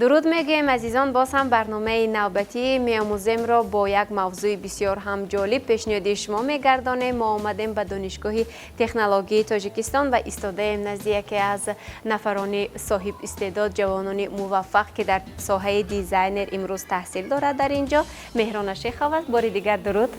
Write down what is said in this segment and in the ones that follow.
Дуруд мегӯем, азизон. Боз ҳам барномаи навбатии «Меомӯземро» бо як мавзӯи бисёр ҳам ҷолиб пешниҳоди шумо мегардонем. Мо омадем ба Донишгоҳи технологияи Тоҷикистон ва истодаем назди яке аз нафарони соҳиб истеъдод, ҷавонони муваффақ, ки дар соҳаи дизайнер имрӯз таҳсил дорад дар ин ҷо. Меҳрона Шехова, бори дигар дуруд.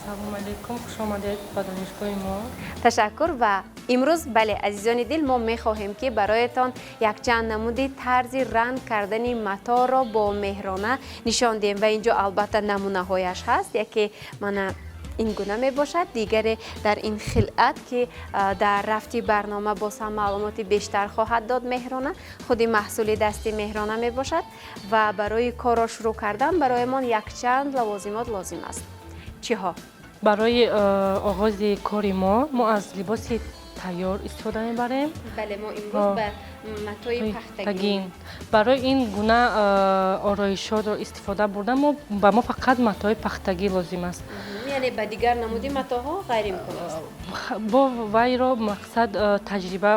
Салом алейкум, хуш омадед ба донишгоҳи мо. Ташаккур. Ва имрӯз, бале, азизони дил, мо мехоҳем, ки бароятон якчанд намуди тарзи ранг кардани маторо бо Меҳрона нишон диҳем. Ва инҷо албатта намунаҳояш ҳаст. Яке мана ин гуна мебошад, дигаре дар ин хилъат, ки дар рафти барнома боз ҳам маълумоти бештар хоҳад дод Меҳрона. Худи маҳсули дасти Меҳрона мебошад. Ва барои корро шурӯъ кардан бароямон якчанд лавозимот лозим аст. Чиҳо? Барои оғози кори мо аз либоси тайёр истифода мебарем. Бале, мо имрӯз ба матои пахтагин. Барои ин гуна ороишотро истифода бурдан ба мо фақат матои пахтагӣ лозим аст. Яъне ба дигар намуди матоҳо ғайриимкон аст? Бо вайро мақсад таҷриба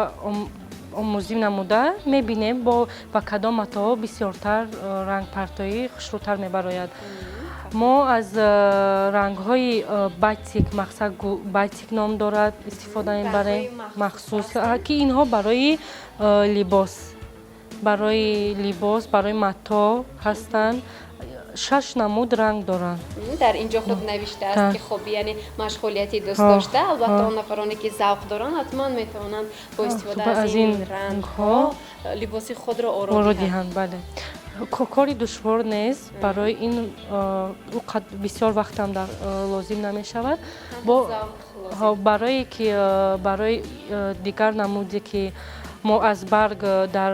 омӯзӣ намуда мебинем, бо ба кадом матоҳо бисёртар рангпартоӣ хушрӯтар мебарояд. Мо аз рангҳои батик, мақсад батик ном дорад, истифода мебарем, махсус, ки инҳо барои либос, барои мато ҳастанд. Шаш намуд ранг доранд. Дар инҷо худ навиштааст, ки хоб, яъне машғулияти дӯстдошта, албатта он нафароне, ки завқ доранд, ҳатман метавонанд бо истифода аз ин рангҳо либоси худро оро диҳанд. Бале, кори душвор нест. Барои ин бисёр вақтам лозим намешавад. Барое ки барои дигар намуде, ки мо аз барг дар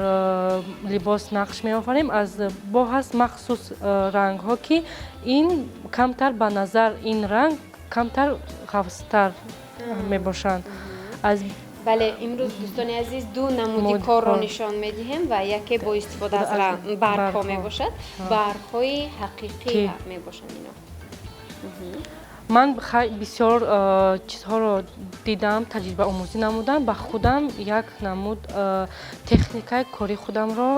либос нақш меофарем, аз бо ҳаст махсус рангҳо, ки ин камтар ба назар, ин ранг камтар ғафзтар мебошанд аз Бале, имрӯз, дӯстони азиз, ду намуди корро нишон медиҳем ва яке бо истифода аз баргҳо мебошад, баргҳои ҳақиқӣ мебошанд ино. Ман бисёр чизҳоро дидам, таҷрибаомӯзӣ намудам, ба худам як намуд техникаи кори худамро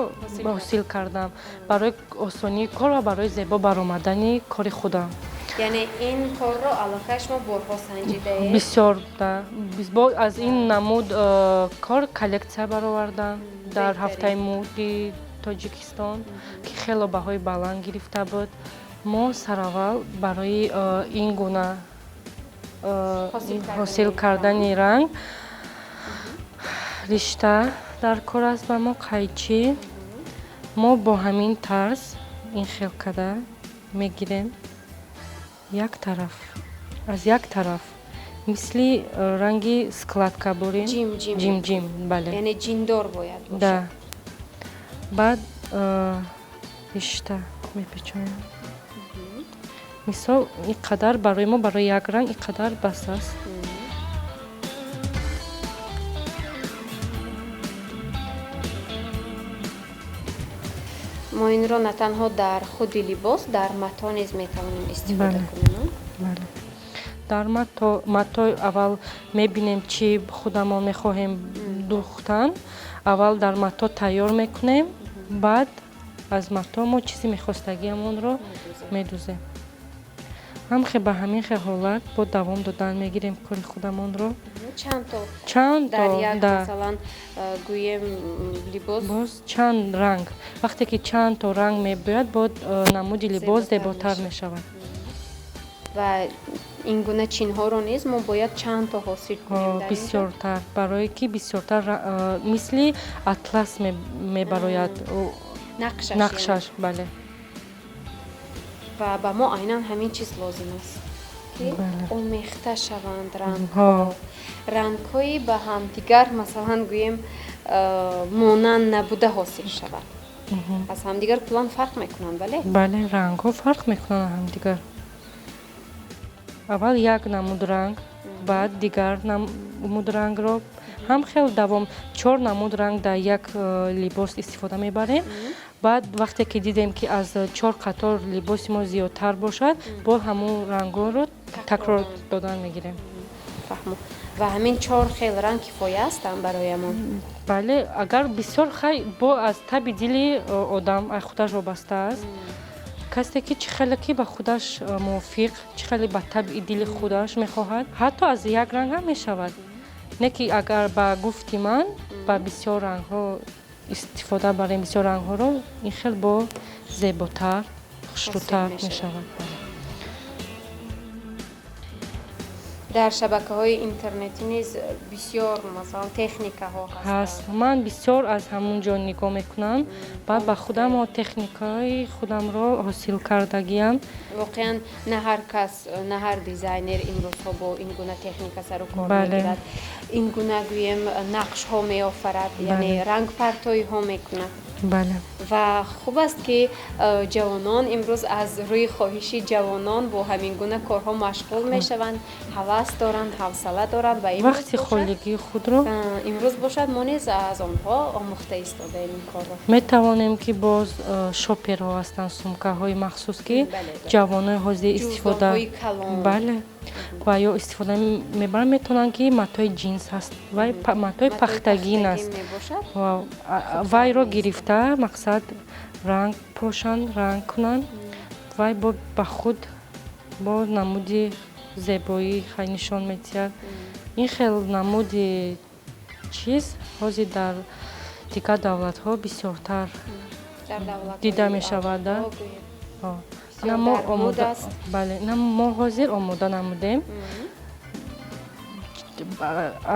ҳосил кардам барои осонии кор ва барои зебо баромадани кори худам. Яъне ин корро аллакай шумо борҳо санҷидаед? Бисёр. Бо аз ин намуд кор коллексия баровардам дар Ҳафтаи мӯди Тоҷикистон, ки хело баҳои баланд гирифта буд. Мо сараввал барои ин гуна ҳосил кардани ранг ришта дар кор аст ба мо, қайчӣ. Мо бо ҳамин тарз ин хел када мегирем, як тараф аз як тараф, мисли ранги складка бурем, ҷимҷим, бале. Яъне ҷиндор бояд бошад. Да, баъд ришта мепечонем. Мисол, ин қадар барои мо, барои як ранг ин қадар бас аст. Мо инро на танҳо дар худи либос, дар мато низ метавонем истифода кунем? Бале, дар мато аввал мебинем, чӣ худамон мехоҳем духтан. Аввал дар мато тайёр мекунем, баъд аз мато мо чизи мехостагиамонро медузем. Ҳамхе ба ҳамин хел ҳолат бо давом додан мегирем кори худамонро. Чанд то? Чанд. Дар як, масалан, гӯем, либос. Боз чанд ранг, вақте ки чанд то ранг мебояд, бо намуди либос зеботар мешавад. Ва ин гуна чинҳоро низ мо бояд чанд то ҳосил кунем? Бисёртар, барое ки бисёртар мисли атлас мебарояд. Нақшаш. Бале. Ва ба мо айнан ҳамин чиз лозим аст, ки омехта шаванд рангҳо, рангҳои ба ҳамдигар, масалан, гӯем, монанд набуда ҳосил шавад. Аз ҳамдигар куллан фарқ мекунанд, бале? Бале, рангҳо фарқ мекунанд аз ҳамдигар. Аввал як намуд ранг, баъд дигар намуд рангро, ҳам хел давом. Чор намуд ранг дар як либос истифода мебарем. Баъд вақте ки дидем, ки аз чор қатор либоси мо зиёдтар бошад, боз ҳамун рангҳоро такрор додан мегирем. Фаҳмо. Ва ҳамин чор хел ранг кифоя ҳастанд бароямон? Бале, агар бисёр хай, бо аз таби дили одам, ай худаш вобаста аст. Касе ки чӣ хеле ки ба худаш мувофиқ, чӣ хеле ба табъи дили худаш мехоҳад, ҳатто аз як ранг ҳам мешавад. Не ки агар ба гуфти ман ба бисёр рангҳо истифода барем, бисёр рангҳоро, ин хел бо зеботар, хушрӯтар мешавад. Дар шабакаҳои интернетӣ низ бисёр, масалан, техникаҳо ҳаст. Ман бисёр аз ҳамун ҷо нигоҳ мекунам, баъд ба худам техникаи худамро ҳосил кардагиам. Воқеан, на ҳар кас, на ҳар дизайнер имрӯзҳо бо ин гуна техника сару кор мегирад, ин гуна, гӯем, нақшҳо меофарад, яъне рангпартоиҳо мекунад. Бале. Ва хуб аст, ки ҷавонон имрӯз аз рӯи хоҳиши ҷавонон бо ҳамин гуна корҳо машғул мешаванд, ҳавас доранд, ҳавсала доранд ва вақти холигии худро. Имрӯз бошад, мо низ аз онҳо омӯхта истодаем ин корро. Метавонем, ки боз шоперҳо ҳастанд, сумкаҳои махсус, ки ҷавонои ҳозир истифода, бале, ва ё истифода мебаранд, метавонанд, ки матои ҷинс ҳаст, вай матои пахтагин аст, вайро гирифта, мақсад, ранг пошанд, ранг кунанд, вай бо ба худ бо намуди зебоӣ хай нишон медиҳад. Ин хел намуди чиз ҳозир дар дигар давлатҳо бисёртар дида мешавад. Бале, мо ҳозир омода намудем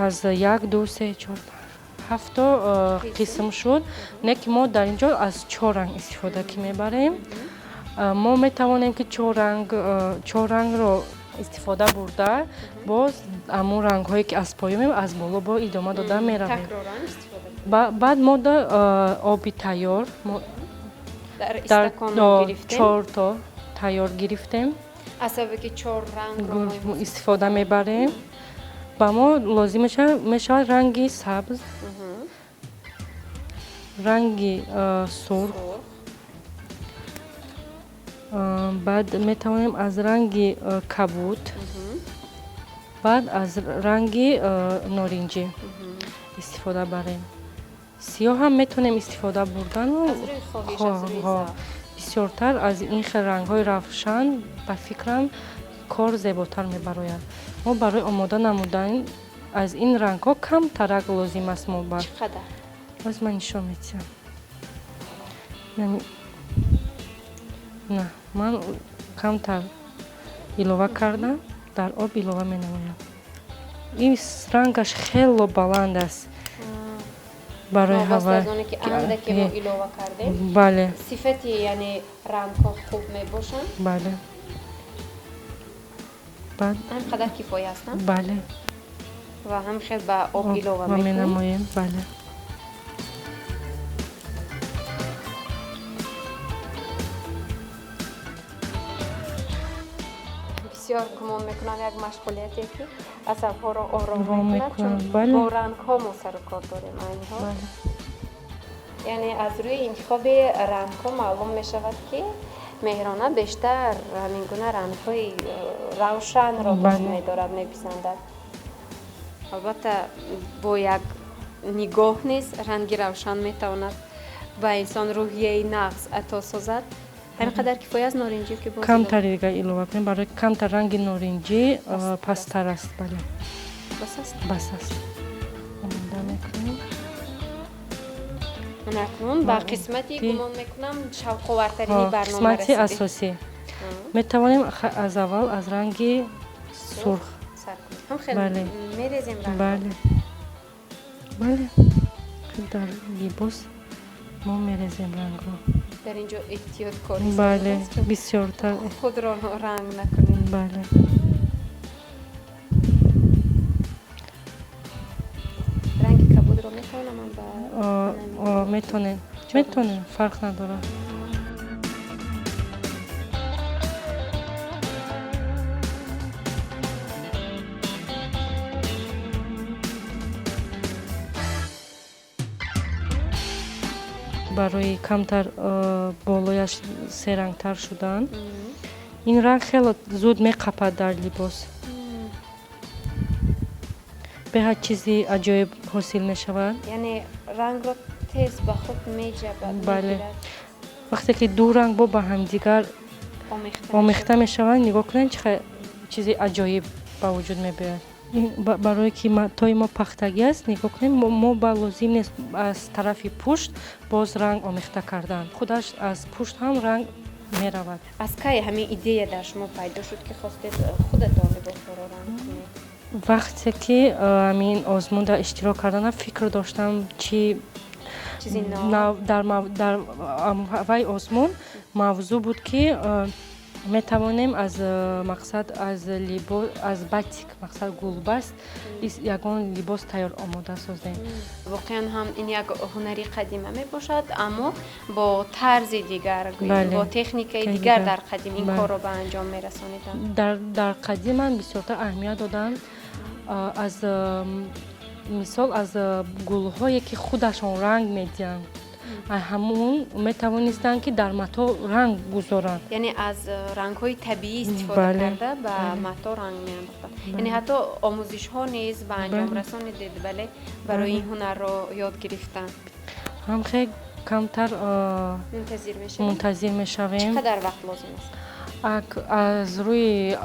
аз як, ду, се, чор, ҳафто қисм шуд. Не ки мо дар ин ҷо аз чор ранг истифода ки мебарем. Мо метавонем, ки чор рангро истифода бурда, боз ҳамун рангҳое ки аз поён, аз боло бо идома дода меравем. Баъд мо оби тайёр чорто тайёр гирифтем. Аз сабаби ки чор рангро истифода мебарем, ба мо лозим мешавад ранги сабз, ранги сурх, баъд метавонем аз ранги кабуд, баъд аз ранги норинҷӣ истифода барем. Сиёҳ ҳам метавонем истифода бурдану бисёртар аз ин хел рангҳои равшан, ба фикрам, кор зеботар мебарояд. Мо барои омода намудан аз ин рангҳо камтарак лозим аст. Мо боз ман нишон медиҳам. На, ман камтар илова кардам, дар об илова менамоям. Ин рангаш хело баланд аст барои андаке мо илова кардем. Бале. Сифати, яъне рангҳо хуб мебошанд. Бале. Ҳам қадар кифоя ҳастанд. Бале. Ва ҳам хел ба об илова менамоем, бале. Бисёр гумон мекунам, як машғулияте ки асабҳоро ором мекунад, чун бо рангҳо мо сару кор дорем айниҳол. Яъне аз рӯи интихоби рангҳо маълум мешавад, ки Меҳрона бештар ҳамин гуна рангҳои равшанро дӯст медорад, меписандад. Албатта, бо як нигоҳ низ ранги равшан метавонад ба инсон рӯҳияи нағз ато созад. Ҳамин қадар кифоя аст норинҷӣ ки боз? Камтари дигар илова кунем, барои камтар ранги норинҷӣ пасттар аст, бале. Бас аст. Бас аст, омода мекунем. Акнун ба қисмати, гумон мекунам, шавқовартарини барнома. Қисмати асосӣ. Метавонем аз аввал аз ранги сурх. Мерезем. Бале, бале, дар либос мо мерезем рангро. Дар ин ҷо эҳтиёткорӣ. Бале, бисёртар. Худро ранг накунем. Бале. Ранги кабудро метавонам ман ба? Метонем, метонем, фарқ надорад. Барои камтар болояш серангтар шудан. Ин ранг хело зуд меқапад дар либос. Беҳад чизи аҷоиб ҳосил мешавад. Яъне рангро тез ба худ меҷабад. Бале, вақте ки ду ранг бо ба ҳамдигар омехта мешаванд, нигоҳ кунед, чӣ чизи аҷоиб ба вуҷуд мебиёяд. Барое ки матои мо пахтагӣ аст, нигоҳ кунед, мо ба лозим нест аз тарафи пушт боз ранг омехта кардан, худаш аз пушт ҳам ранг меравад. Аз кай ҳамин идея дар шумо пайдо шуд, ки хостед худатон либосҳоро ранг кунед? Вақте ки ҳамин озмунда иштирок карданам, фикр доштам, чӣ дар вай озмун мавзӯъ буд, ки метавонем аз мақсад аз либос, аз батик, мақсад гулбаст, ягон либос тайёр омода созем. Воқеан ҳам ин як ҳунари қадима мебошад, аммо бо тарзи дигар, бо техникаи дигар. Дар қадим ин корро ба анҷом мерасониданд. Дар қадимам бисёртар аҳамият доданд аз мисол аз гулҳое, ки худашон ранг медиҳанд, ҳамун метавонистанд, ки дар мато ранг гузоранд. Яъне аз рангҳои табиӣ истифода карда ба мато ранг меандохтанд. Яъне ҳатто омӯзишҳо низ ба анҷом расонидед, бале, барои ин ҳунарро ёд гирифтан? Ҳам хел камтар мунтазир мешавем. Мунтазир мешавем. Чӣ қадар вақт лозим аст? Аз рӯи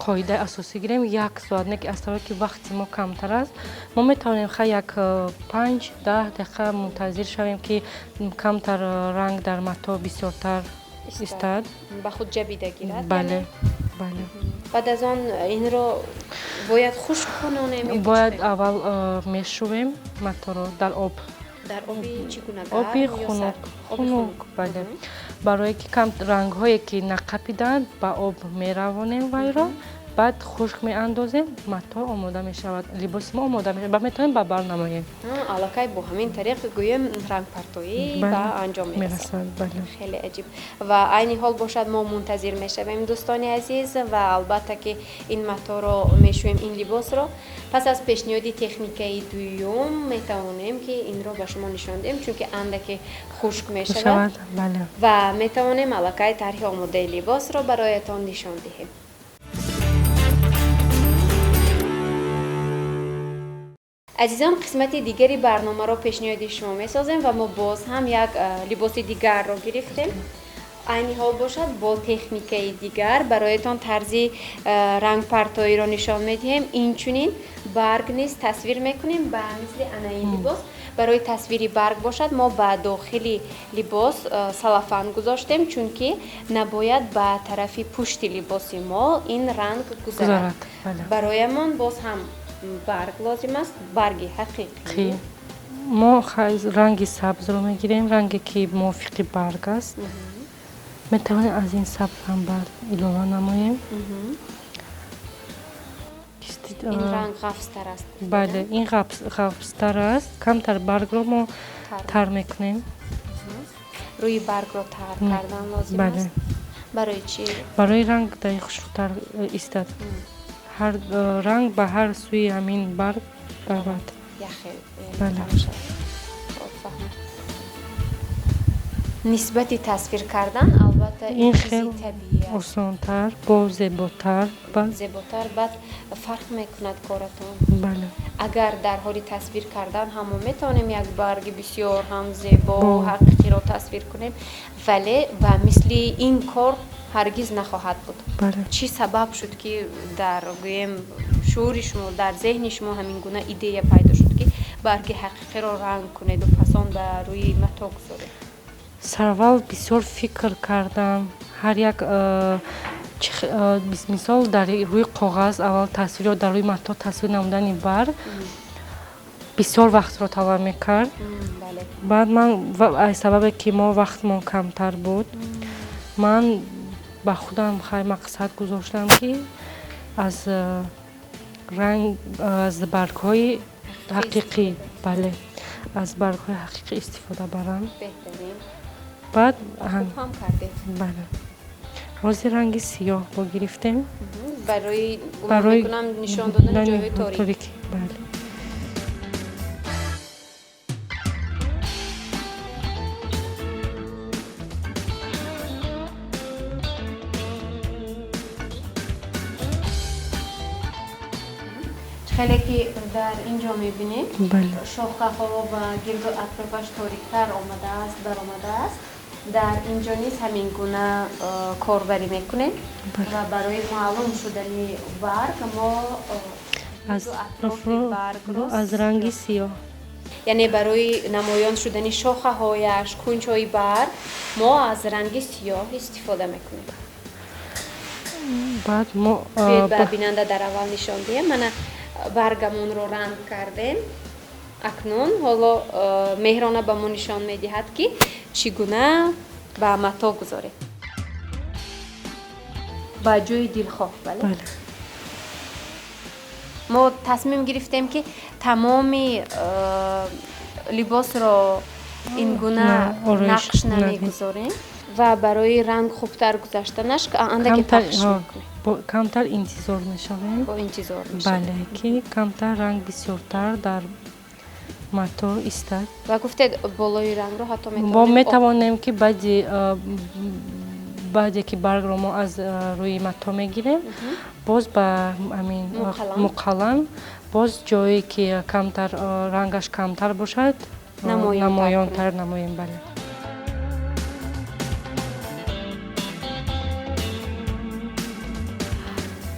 қоидаи асосӣ гирем, як соат, не ки аз сабаби ки вақти мо камтар аст, мо метавонем ха як 5-10 дақиқа мунтазир шавем, ки камтар ранг дар мато бисёртар истад. Ба худ ҷабида гирад. Бале, бале. Баъд аз он инро бояд хушк кунонем? Бояд аввал мешӯвем маторо дар об. Дар оби чӣ гуна? Оби хунук, хунук, бале, барое ки кам рангҳое ки нақапиданд, ба об меравонем вайро, баъд хушк меандозем, мато омода мешавад, либоси мо омода мешавад ва метавонем ба бар намоем. Аллакай бо ҳамин тариқ гӯем рангпартоӣ ба анҷом мерасад. Хеле аҷиб. Ва айни ҳол бошад, мо мунтазир мешавем, дӯстони азиз, ва албатта ки ин маторо мешӯем, ин либосро. Пас аз пешниҳоди техникаи дуюм метавонем, ки инро ба шумо нишон диҳем, чунки андаке хушк мешавад ва метавонем аллакай тарҳи омодаи либосро бароятон нишон диҳем. Азизон, қисмати дигари барномаро пешниҳоди шумо месозем ва мо боз ҳам як либоси дигарро гирифтем. Айни ҳол бошад, бо техникаи дигар бароятон тарзи рангпартоиро нишон медиҳем. Инчунин барг низ тасвир мекунем ба мисли ана ин либос. Барои тасвири барг бошад, мо ба дохили либос салафан гузоштем, чунки набояд ба тарафи пушти либоси мо ин ранг гузарад. Бароямон боз ҳам барг лозим аст, барги ҳақиқӣ. Мо ранги сабзро мегирем, ранге ки мувофиқи барг аст. Метавонем аз ин сабз ҳам барг илова намоем. Ин ранг ғафзтар аст. Бале, ин ғафзтар аст, камтар баргро мо тар мекунем. Рӯи баргро тар кардан лозим аст. Барои чӣ? Барои ранг дар хушрӯтар истад, ҳар ранг ба ҳар сӯи ҳамин барг равад. Бале. Нисбати тасвир кардан, албатта, ин хел осонтар, бо зеботар. Зеботар, баъд фарқ мекунад коратон. Бале. Агар дар ҳоли тасвир кардан ҳам мо метавонем як барги бисёр ҳам зебо, ҳақиқиро тасвир кунем, вале ба мисли ин кор ҳаргиз нахоҳад буд. Чӣ сабаб шуд, ки дар гӯем шуури шумо, дар зеҳни шумо ҳамин гуна идея пайдо шуд, ки барги ҳақиқиро ранг кунеду пас он ба рӯи мато гузоред? Сараввал бисёр фикр кардам. Ҳар як мисол, дар рӯи коғаз аввал тасвир ё дар рӯи мато тасвир намудани барг бисёр вақтро талаб мекард. Баъд ман аз сабабе ки мо вақтмон камтар буд, ман ба худам хай мақсад гузоштам, ки аз ранг, аз баргҳои ҳақиқӣ, бале, аз баргҳои ҳақиқӣ истифода барам. Баъд бале, ҳозир ранги сиёҳ бо гирифтем. Барои, гумон мекунам, нишон додани ҷойҳои торик. Бале. Хеле ки дар ин ҷо мебинем, шохаҳо ва гирду атрофаш ториктар омадааст, баромадааст. Дар ин ҷо низ ҳамин гуна корбарӣ мекунем ва барои маълум шудани барг мо аз ранги сиёҳ, яъне барои намоён шудани шохаҳояш, кунҷҳои барг мо аз ранги сиёҳ истифода мекунем. Баъд мо ба бинанда дар аввал нишон диҳем. Мана баргамонро ранг кардем. Акнун ҳоло Меҳрона ба мо нишон медиҳад, ки чӣ гуна ба мато гузорем ба ҷои дилхоҳ. Бале, мо тасмим гирифтем, ки тамоми либосро ин гуна нақш намегузорем ва барои ранг хубтар гузаштанаш андаке пахш мекунем. Камтар интизор мешавем. Бо интизор мешавем. Бале, ки камтар ранг бисёртар дар мато истад. Ва гуфтед, болои рангро ҳатто мо метавонем, ки баъде ки баргро мо аз рӯи мато мегирем, боз ба ҳамин муқалам боз ҷое ки камтар рангаш камтар бошад, намоёнтар намоем. Бале,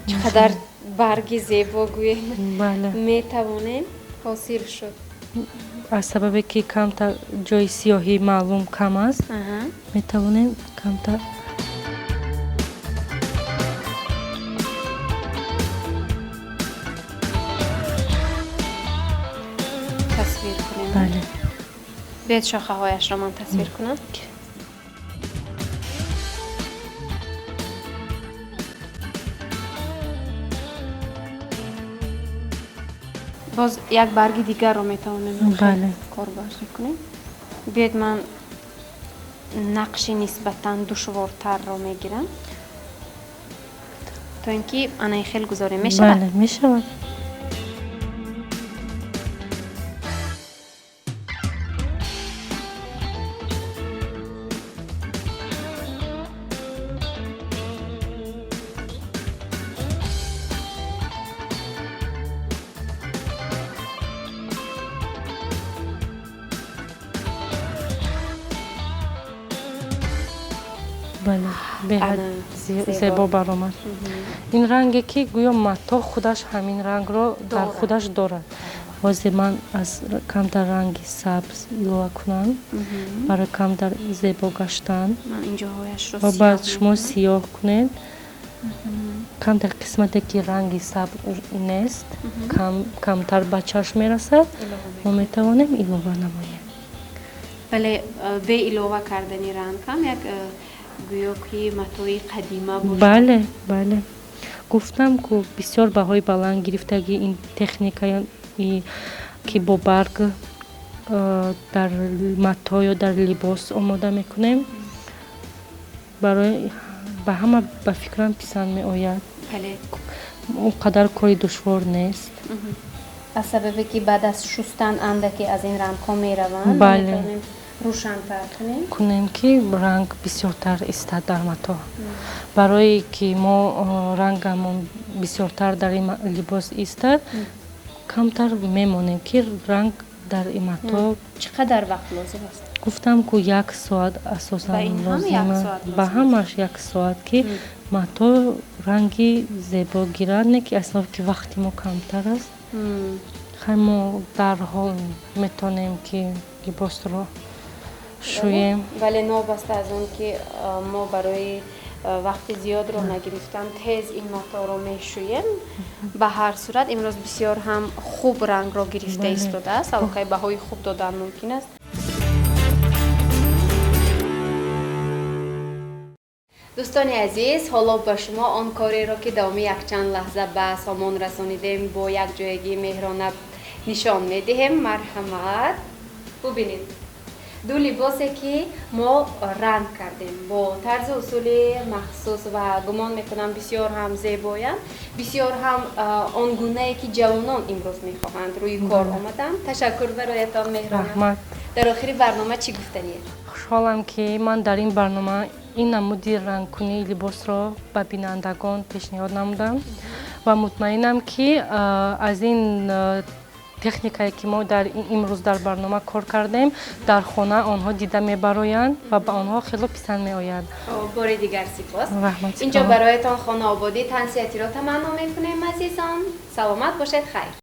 чӣ қадар барги зебо гӯем метавонем ҳосил шуд. Аз сабабе ки камтар ҷои сиёҳӣ маълум кам аст, метавонем камтар. Тасвир кунем. Бале. Биёед, шохаҳояшро ман тасвир кунам. Боз як барги дигарро метавонем корбарзӣ кунем. Биёед, ман нақши нисбатан душвортарро мегирам, то ин ки анаи хел гузорем. Мешавад? Бале, мешавад. Бале, беҳад зебо баромад. Ин ранге ки гӯё мато худаш ҳамин рангро дар худаш дорад. Ҳозир ман аз камтар ранги сабз илова кунам барои камтар зебо гаштан ва баъд шумо сиёҳ кунед. Камтар қисмате ки ранги сабз нест, камтар ба чашм мерасад, мо метавонем илова намоем. Бале, бе илова кардани ранг ҳам як гӯё ки матои қадима бошад. Бале, бале, гуфтам ку, бисёр баҳои баланд гирифтаги ин техникаи ки бо барг дар мато ё дар либос омода мекунем, барои ба ҳама ба фикрам писанд меояд. Он қадар кори душвор нест. Аз сабабе ки баъд аз шустан андаке аз ин рангҳо мераванд, метавонем рӯшантар кунем. Кунем, ки ранг бисёртар истад дар мато. Барое ки мо рангамон бисёртар дар ин либос истад, камтар мемонем, ки ранг дар ин мато. Чӣ қадар вақт лозим аст? Гуфтам ку, як соат асосан лозим. Ба ҳамаш як соат, ки мато ранги зебо гирад. Не ки асло ки вақти мо камтар аст, хай, мо дарҳол метавонем, ки либосро шӯем. Вале новобаста аз он ки мо барои вақти зиёдро нагирифтан тез ин маторо мешӯем, ба ҳар сурат имрӯз бисёр ҳам хуб рангро гирифта истодааст. Аллакай баҳои хуб додан мумкин аст. Дӯстони азиз, ҳоло ба шумо он кореро, ки давоми якчанд лаҳза ба сомон расонидем, бо якҷоягии Меҳрона нишон медиҳем. Марҳамат, бубинед ду либосе, ки мо ранг кардем бо тарзу усули махсус ва гумон мекунам, бисёр ҳам зебоянд, бисёр ҳам он гунае, ки ҷавонон имрӯз мехоҳанд, рӯи кор омаданд. Ташаккур бароятон, Меҳрона. Дар охири барнома чӣ гуфтаниед? Хушҳолам, ки ман дар ин барнома ин намуди рангкунии либосро ба бинандагон пешниҳод намудам. Ва мутмаинам, ки аз ин техникае, ки мо дар имрӯз дар барнома кор кардем, дар хона онҳо дида мебароянд ва ба онҳо хело писанд меояд. Бори дигар сипос. Раҳмат. Инҷо бароятон хонаободӣ, тансиҳатиро таманно мекунем. Азизон, саломат бошед, хайр.